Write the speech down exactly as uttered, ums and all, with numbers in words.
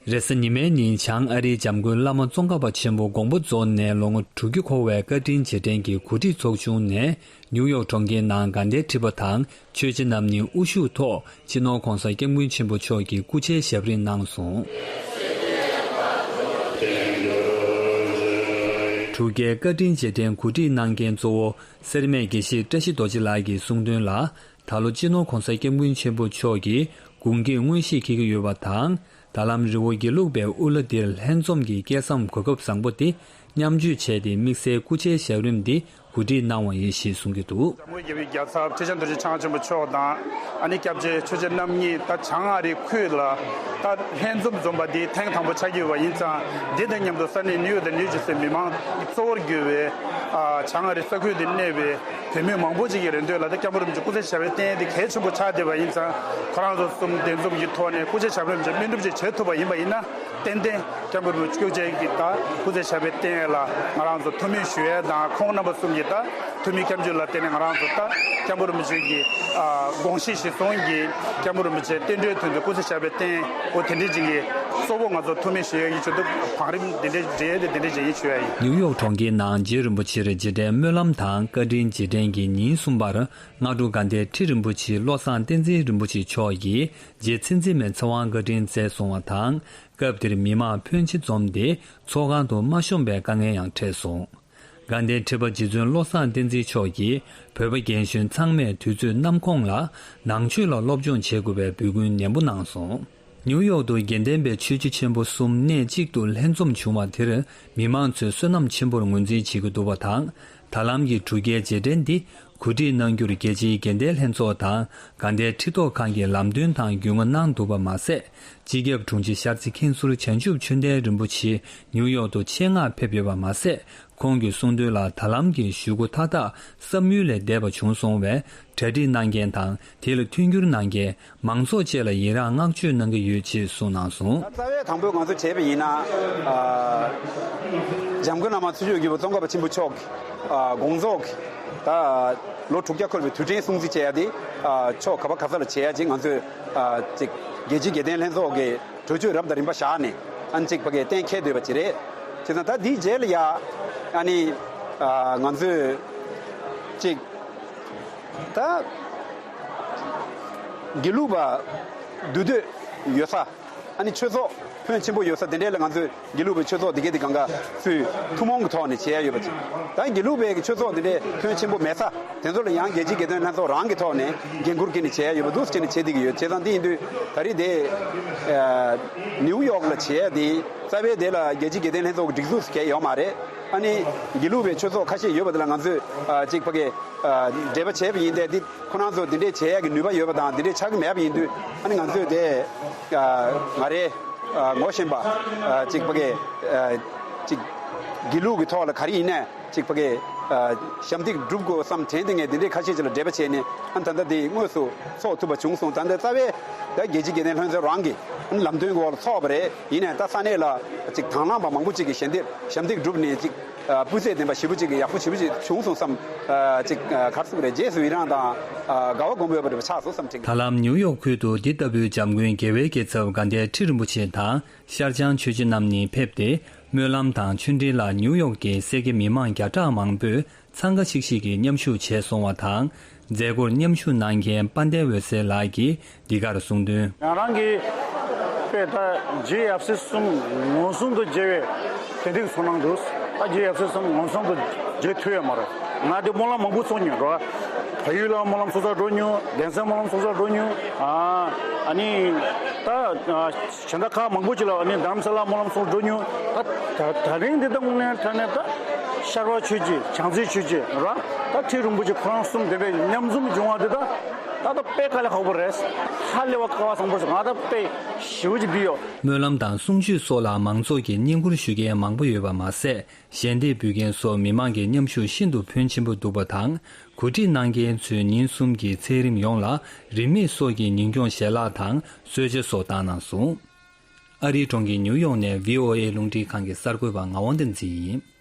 རེས་གཟའ་ཉི་མའི་ཉིན་བྱང་ཨ་རིའི་འཇམ་མགོན་བླ་མ་ཙོང་ཁ་པ་ཆེན་པོ་དགོངས་པ་རྫོགས་ནས་ལོ་ངོ་དྲུག་ཅུ་འཁོར་བའི་བཀའ་དྲིན་རྗེས་དྲན་གྱི་གོ་སྒྲིག་ཚོགས་ཆུང་ནས་ནིའུ་ཡོག་གྲོང་ཁྱེར་ནང་དགའ་ལྡན་ཁྲི་པ་དང་ཆོས་རྗེ་རྣམ་གཉིས་དབུ་བཞུགས་ཐོག་སྤྱི་ནོར་༧གོང་ས་༧སྐྱབས་མགོན་ཆེན་པོ་མཆོག་གི་སྐུ་ཕྱྭའི་ཞབས་རིམ་གནང་སོང་། དྲུག་བརྒྱའི་བཀའ་དྲིན་རྗེས་དྲན་གོ་སྒྲིག་གནང་མཁན་གཙོ་བོ་སེར་སྨད་དགེ་བཤེས་བཀྲ་ཤིས་རྡོ་རྗེ་ལགས་ཀྱིས་གསུངས་དོན་ལ། ད་ལོ་སྤྱི་ནོར་༧གོང་ས་༧སྐྱབས་མགོན་ཆེན་པོ་མཆོག་གིས་དགུང་གི་མངོན་ཤེས་འཁྱེར་གྱི་ཡོད་པ་དང་། ད་ལམ་རི་བོ་དགེ་ལུགས་པའི་དབུ་བླ་འདིར་ལྷན་འཛོམས་ཀྱི་སྐལ་བཟང་གོ་སྐབས་བཟང་པོ་འདི་མཉམ་སྤྱོད་བྱས་ཏེ་དམིགས་བསལ་སྐུ་ཕྱྭའི་ཞབས་རིམ་འདི་གོ་སྒྲིག་གནང་བ་ཡིན་ཞེས་གསུང་གི་འདུག། འཇམ་མགོན་རྒྱལ་བའི་རྒྱལ་ཚབ་ཁྲི་བྱང་རྡོ་རྗེ་འཆང་ཆེན་པོ་མཆོག་དང་ཨ་ནི་སྐྱབས་རྗེ་ཆོས་རྗེ་རྣམ་གཉིས་ད་བྱང་ཨ་རིའི་ཁུལ་ལ་ད་ལྷན་འཛོམས་འཛོམས་པ་འདི་ཐེངས་དང་པོ་ཆགས་ཀྱི་ཡོད་པ་ཡིན་ཙང་། འདི་དང་མཉམ་དུ་ས་གནས་ནིའུ་ཡོག་དང་ནིའུ་ཇར་སིའི་མི་མང་གཙོ་བོར་གྱུར་བའི་ཨ་བྱང་ཨ་རིའི་ས་ཁུལ་དུ་གནས་པའི་བོད་མི་མང་པོ་ཅིག་གི་རེ་འདོད་ལ་ད་སྐྱབས་མགོན་རིན་པོ་ཆེ་སྐུ་ཚེ་ཞབས་པད་བརྟན་དེ་གལ་ཆེན་པོ་ཆགས་བསྡད་པ་ཡིན་ཙང་། ཁོ་རང་ཚོ་གསུམ་གདན་འཛོམས་ཀྱི་ཐོག་ནས་སྐུ་ཚེ་ཞབས་པད་ཅིག་སྨིན་གྲུབ་ཅིག་བྱེད་ཐུབ་པ་ཡིན་པ་ཡིན་ན། ཏན་ཏན་སྐྱབས་མགོན་རིན་པོ་ཆེ་སྐུ་ཚེ་གི་ད་སྐུ་ཚེ་ཞབས་པད་བརྟན་ལ་ང་རང་ཚོ་ཐུགས་སྨོན་ཞུ་ཡས་དང་། ཁོང་རྣམ་པ་གསུམ་གྱི་ད་ཐུགས་སྨོན་སྐྱབས་འཇུག་ལ་བརྟེན་ནས་ང་རང་ཚོ་ད་སྐྱབས་མགོན་རིན་པོ་ཆེ་གི་ཨ་དགོངས་གཞི་གཞིར་བཟུང་གིས་སྐྱབས་མགོན་རིན་པོ་ཆེ་བསྟན་འགྲོའི་དོན་དུ་སྐུ་ཚེ་ཞབས་པད་བརྟན། འོ་དེ་འདྲའི་ཅིག་གི་གཙོ་བོ་ང་ཚོ་ཐུགས་སྨོན་ཞུ་ཡས་ཀྱི་ཆེད་དུ་བང་རིམ་འདི་འདྲའི་འབྲེལ་ཡོད་དེ་འདི་འདྲའི་ཅིག་ཡིན་ཞུ་ཡ་ཡིན། ནིའུ་ཡོག་གྲོང་ཁྱེར་ནང་རྗེ་རིན་པོ་ཆེར་རྗེས་དྲན་སྨོན་ལམ་དང་བཀའ་དྲིན་རྗེས་དྲན་གྱི་ཉིན་གསུམ་པར་སྔ་དྲོ་དགའ་ལྡན་ཁྲི་རིན་པོ་ཆེ་བློ་བཟང་བསྟན་འཛིན་རིན་པོ་ཆེ་མཆོག་གིས་རྗེ་མཚན་འཛིན་མའི་ཚེ་དབང་བཀའ་དྲིན་སྩལ་སོང་བ་དང་། སྐབས་དེར་མི་མང་ཕོན་ཆེ་འཛོམས་ཏེ་ཚོགས་ཁང་དུ་མ་ཤོང་པའི་དཀའ་ངལ་ཡང་འཕྲད་སོང་། དགའ་ལྡན་ཁྲི་པ་རྗེ་བཙུན་བློ་བཟང་བསྟན་འཛིན་མཆོག་གིས་བོད་པ་རྒན་གཞོན་ཚང་མས་དུས་ཚོད་ནམ་ཁོང་ལ་ནང་ཆོས་ལ་སློབ་སྦྱོང་བྱེད་དགོས་པའི་འབོད་སྐུལ་ནན་པོ་གནང་སོང་། ནིའུ་ཡོག་ཏུ་དགེ་ལྡན་པའི་ཆོས་བརྒྱུད་ཆེན་པོ་གསུམ་གནས་གཅིག་ཏུ་ལྷན་འཛོམས་བྱུང་བ་དེར་མི་མང་ཚོས་བསོད་ནམས་ཆེན་པོར་ངོས་འཛིན་བྱེད་ཀྱི་འདུག་པ་དང་། ད་ལམ་གྱི་དྲུག་བརྒྱའི་རྗེས་དྲན་འདི་གོ་སྒྲིག་གནང་རྒྱུར་རྒྱལ་སྤྱིའི་དགེ་ལྡན་ལྷན་ཚོགས་དང་དགའ་ལྡན་ཁྲི་ཐོག་ཁང་གིས་ལམ་སྟོན་དང་རྒྱུས་མངའ་གནང་འདུག་པ་མ་ཟད། སྤྱི་ཁྱབ་དྲུང་ཆེ་ཤར་རྩེ་མཁན་ཟུར་བྱང་ཆུབ་ཆོས་ལྡན་རིན་པོ་ཆེ་ནིའུ་ཡོག་ཏུ་ཆེད་མངགས་ཕེབས་ཡོད་པ་མ་ཟད། ཁོང་གིས་གསུངས་དོན་ལ། ད་ལམ་གྱི་གཞུག་གུ་མཐའ་དག་བསམ་ཡུལ་ལས་འདས་པ་བྱུང་སོང་བས། གྲ་སྒྲིག་གནང་མཁན་དང་དེ་ལ་མཐུན་འགྱུར་གནང་མཁན་མང་ཚོགས་བཅས་ལ་ཡི་རངས་བསྔགས་བརྗོད་གནང་གི་ཡོད་ཅེས་གསུངས་གནང་སོང་། རྩ་བའི་དང་པོ་ང་ཚོས་བྱས་པ་ཡིན་ན། ཨ། འཇམ་མགོན་བླ་མ་ཚུལ་ཁྲིམས་དབྱུག་པ་ཙོང་ཁ་པ་ཆེན་པོ་མཆོག་གི་ཨ་དགོངས་རྫོགས་ཀྱི་ད་ལོ་དྲུག་བརྒྱ་འཁོར་བའི་དུས་དྲན་སྲུང་བརྩི་བྱེད་ཡ་དེ། ཨ། ཕྱོགས་ག་པ་ག་ས་ལ་བྱེད་ཡ་ཅིག་ང་ཚོས་ཨ་ཅིག་རྒྱལ་སྤྱིའི་དགེ་ལྡན་ལྷན་ཚོགས་ཀྱི་གྲོས་ཆོད་རབ་དང་རིམ་པ་བཞག་ནས་ཨ་ནི་ཅིག་ཕ་གིར་གཏན་འཁེལ་སྡོད་པ་ཅིག་རེད། བྱས་ཙང་ད་འདིའི་རྗེས་ལ་ཡ་ཨ་ནི་ཨ་ང་ཚོས་ཅིག་ད་དགེ་ལུགས་པ་འདུས་སྡོད་ཡོད་ས། ཨ་ནི་ཆོས་ཚོགས་ཕོན་ཆེན་པོ་ཡོད་ས་དེ་འདྲས་ལ་ང་ཚོས་དགེ་ལུགས་པའི་ཆོས་ཚོགས་འདི་གའི་དེ་གང་ག་ཚུལ་ཐུན་མོང་གི་ཐོག་ནས་བྱེད་ཡ་ཡོད་པ་ཅིག་ད་དགེ་ལུགས་པའི་ཆོས་ཚོགས་འདི་འདྲས་ཕོན་ཆེན་པོ་མེད་ས་དེ་ཚོ་ལ་ཡང་རྒྱལ་སྤྱིའི་དགེ་ལྡན་ལྷན་ཚོགས་རང་གི་ཐོག་ནས་འགན་འཁུར་བྱས་ནས་བྱེད་ཡ་ཡོད་པ་འདུག་ཟེར་བྱས་ནས་བྱེད་བསྡད་ཀྱི་ཡོད། བྱས་ཙང་འདི་ཡིན་དུས་ད་རེས་དེ་ཨ་ནིའུ་ཡོག་ལ་བྱེད་ཡ་དེ་རྩ་བའི་དེ་ལ་རྒྱལ་སྤྱིའི་དགེ་ལྡན་ལྷན་ཚོགས་ཀྱི་སྒྲིག་འཛུགས་སུ་གལ་ཡོད་མ་རེད། ཨ་ནི་དགེ་ལུགས་པའི་ཆོས་ཚོགས་ཁ་ཤས་ཡོད་པ་དེ་ལ་ང་ཚོས་ཨ་ཅིག་ཕ་གི་ཨ་འབྲེལ་བ་བྱས་པ་ཡིན་ཏེ་འདི། ཁོ་རང་ཚོ་འདི་འདྲས་བྱེད་ཡག་གི་ནུས་པ་ཡོད་པ་དང་འདི་འདྲས་ཆགས་ཀྱི་མེད་པ་ཡིན་དུས། ཨ་ནི་ང་ཚོས་དེ་ཨ་ང་རེ་ཨ་ངོ་ཤེས་པ་ཨ་ཅིག་ཕ་གི་ཨ་ཅིག་དགེ་ལུགས་ཀྱི་ཐོག་ལ་ག་རེ་ཡིན་ནའི་ཅིག་ཕ་གི་ཨ་ཞབས་འདེགས་སྒྲུབ་དགོས་བསམ་དྲན་དེ་ངས་འདི་འདྲས་ཁ་ཤས་ཅིག་ལ་འབྲེལ་བ་བྱས་ནས། ཨ་ནི་ད་ལྟ་འདི་དངོས་སུ་ཚོགས་ཐུབ་པ་བྱུང་སོང་། ད་ལྟ་རྩ་བའི་ད་རྒྱལ་སྤྱིའི་དགེ་ལྡན་ལྷན་ཚོགས་རང་གི་ཨ་ནི་ལམ་སྟོན་གྱི་འོག་ལ་ཚོགས་པ་རེད། ཡིན་ནའི་ད་ས་གནས་ལ་ཅིག་དང་བླངས་པ་མང་པོ་ཅིག་གིས་ཞལ་འདེབས་ཞབས་འདེགས་བསྒྲུབས་ནས་ཅིག་ཨ་སྤུས་ཚད་ལྡན་པ་ཞེ་པོ་ཅིག་གི་ཡག་པོ་ཞེ་པོ་ཅིག་བྱུང་སོང་བསམ། ཨ་ཅིག་ཨ་ག་རེ་ཟེར་དགོས་རེད། རྗེས་སུ་ཡི་རངས་དང་ཨ་དགའ་བ་སྒོམ་ཡོད་པ་འདྲ་བ་ཆགས་སོང་བསམ་དྲན་གྱི། ད་ལམ་ནིའུ་ཡོག་ཁུལ་དུ་འདི་ལྟ་བུའི་འཇམ་མགོན་རྒྱལ་བའི་རྒྱལ་ཚབ་དགའ་ལྡན་ཁྲི་རིན་པོ་ཆེ་དང་ཤར་བྱང་ཆོས་རྗེ་རྣམ་གཉིས་ཕེབས་ཏེ་སྨོན་ལམ་དང་ཆོས་འབྲེལ་ལ་ནིའུ་ཡོག་གི་སེར་སྐྱ་མི་མང་བརྒྱ་ཕྲག་མང་པོས་འཚང་ཁ་ཤིག་ཤིག་གིས་མཉམ་ཞུགས་བྱས་སོང་བ་དང་། མཛད་སྒོར་མཉམ་ཞུགས་གནང་མཁན་དཔལ་ལྡན་འོད་ཟེར་ལགས་ཀྱིས་འདི་གར་གསུངས་དོན། ང་རང་གིས་དཔེ་ད་རྗེ་ཡབ་སྲས་གསུམ་ངོས་བཟུང་དུ་མཇལ་བའི་དེ་འདྲའི་ཚོར་སྣང་འདུག་ད་རྗེ་ཡབ་སྲས་གསུམ་ངོས་བཟུང་དུ་མཇལ་ཐུབ་ཡོད་མ་རེད། ང་དེ་སྨོན་ལམ་མང་པོ་ཚོགས་མྱོང་རོ། བལ་ཡུལ་ལ་སྨོན་ལམ་ཚོགས་ས་འགྲོ་མྱོང་། གདན་ས་སྨོན་ལམ་ཚོགས་ས་འགྲོ་མྱོང་། ཨ་ནི་ད་གཞན་དག་ཁག་མང་པོ་ཅིག་ལ་ཨ་ནི་རྡ་རམ་ས་ལ་སྨོན་ལམ་ཚོགས་འགྲོ་མྱོང་། ད་ད་ད་རིང་འདི་ལྟ་དངོས་གནས་དྲང་གནས་ད་ཤར་པ་ཆོས་རྗེ་བྱང་རྩེ་ཆོས་རྗེ་ར་ད་ཁྲི་རིན་པོ་ཆེ་ཁོ་རང་གསུམ་དེ་འདྲའི་མཉམ་འཛོམས་བྱུང་བ་འདི་ད་ད་ད་དཔེ་དཀའ་ལས་ཁག་པོ་རེད། ཧ་ལས་པ་སྐལ་བ་བཟང་པོ་རེད། ང་ད་དཔེ་ཞེ་པོ་ཅིག་འདི་ཡོད། སྨོན་ལམ་དང་གསུང་ཆོས་སོགས་ལ་མང་ཚོགས་ཀྱིས་བསྙེན་བཀུར་ཞུ་མཁན་མང་པོ་ཡོད་པ་མ་ཟད། ཞལ་འདེབས་འབུལ་མཁན་སོགས་མི་མང་གི་མཉམ་ཞུགས་ཤིན་ཏུ་ཕོན་ཆེན་པོ་འདུག་པ་དང་། གོ་སྒྲིག་གནང་མཁན་ཚོས་ཉིན་གསུམ་གྱི་ཚད་རིམ་ཡོངས་ལ་རིན་མེད་སོགས་ཀྱི་ཉིན་གུང་ཞལ་ལག་དང་གསོལ་ཇ་སོགས་བཏང་གནང་སོང་། ཨ་རིའི་གྲོང་ཁྱེར་ནིའུ་ཡོག་ནས་བྷི་ཨོ་ཨེ་རླུང་འཕྲིན་ཁང་གི་གསར་འགོད་པ་ངག་དབང་བསྟན་འཛིན་ཡིན།